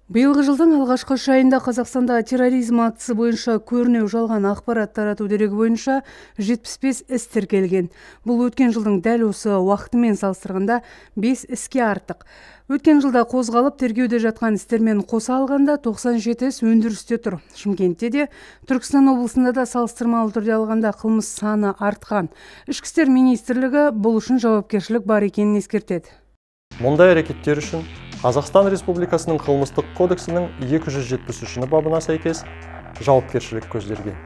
Биылғы жылдың алғашқы 3 айында Қазақстанда терроризм актісі бойынша көрнеу жалған ақпарат тарату дерегі бойынша 75 іс тіркелген. Бұл өткен жылдың дәл осы уақытымен салыстырғанда 5 іске артық. Өткен жылда қозғалып, тергеуде жатқан істермен қоса алғанда 97 іс өндірісте тұр. Шымкентте де, Түркістан облысында да салыстырмалы түрде алғанда қылмыс саны артқан. Ішкі істер министрлігі бұл үшін жауапкершілік бар екенін ескертеді. Мұндай әрекеттер үшін Қазақстан Республикасының Қылмыстық кодексінің 273 бабына сәйкес жауапкершілік көзделген.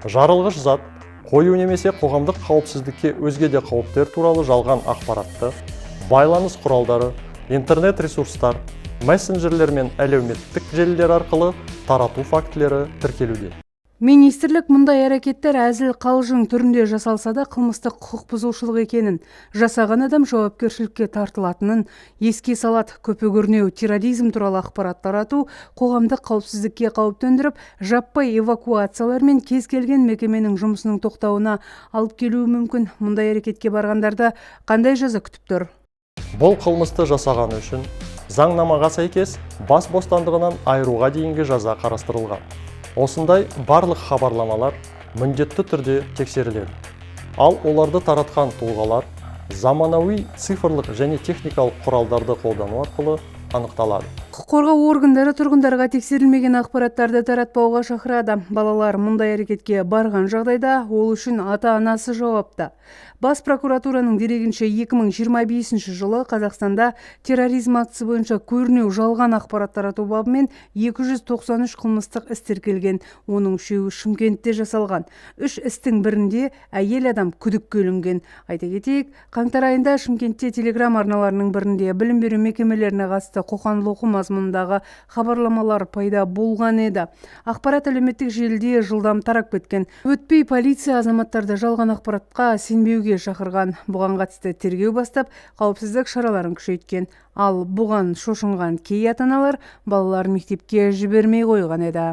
Жарылғыш зат қою немесе қоғамдық қауіпсіздікке өзге де қауіптер туралы жалған ақпаратты байланыс құралдары, интернет ресурстар, мессенджерлер мен әлеуметтік желілер арқылы тарату фактілері тіркелуде. Министрлік мұндай әрекеттер әзіл қалжың түрінде жасалса да, қылмыстық құқық бұзушылық екенін, жасаған адам жауапкершілікке тартылатынын еске салады. Көпе көрнеу терроризм туралы ақпарат тарату қоғамдық қауіпсіздікке қауіп төндіріп, жаппай эвакуациялар мен кез келген мекеменің жұмысының тоқтауына алып келуі мүмкін. Мұндай әрекетке барғандарды қандай жаза күтіп тұр? Бұл қылмысты жасағаны үшін заңнамаға сәйкес бас бостандығынан айыруға дейінгі жаза қарастырылған. Осындай барлық хабарламалар міндетті түрде тексеріледі. Ал оларды таратқан тұлғалар заманауи цифрлық және техникалық құралдарды қолдану арқылы анықталады. Құқық қорғау органдары тұрғындарға тексерілмеген ақпараттарды таратпауға шақырады. Балалар мұндай әрекетке барған жағдайда, ол үшін ата-анасы жауапты. Бас прокуратураның дерегінше, 2025 жылы Қазақстанда терроризм актісі бойынша көрнеу жалған ақпарат тарату бабымен 293 қылмыстық іс тіркелген. Оның үшеуі Шымкентте жасалған. Үш істің бірінде әйел адам күдікке ілінген. Айта кетейік, қаңтар айында Шымкентте телеграм арналарының бірінде білім беру мекемелеріне қатысты қоқан-лоқы мазмұнындағы хабарламалар пайда болған еді. Ақпарат әлеуметтік желіде жылдам тарап кеткен. Өтпей полиция азаматтарды жалған ақпаратқа сенбеуге шақырған. Бұған қатысты тергеу бастап, қауіпсіздік шараларын күшейткен. Ал бұған шошынған кей ата-аналар балаларын мектепке жібермей қойған еді.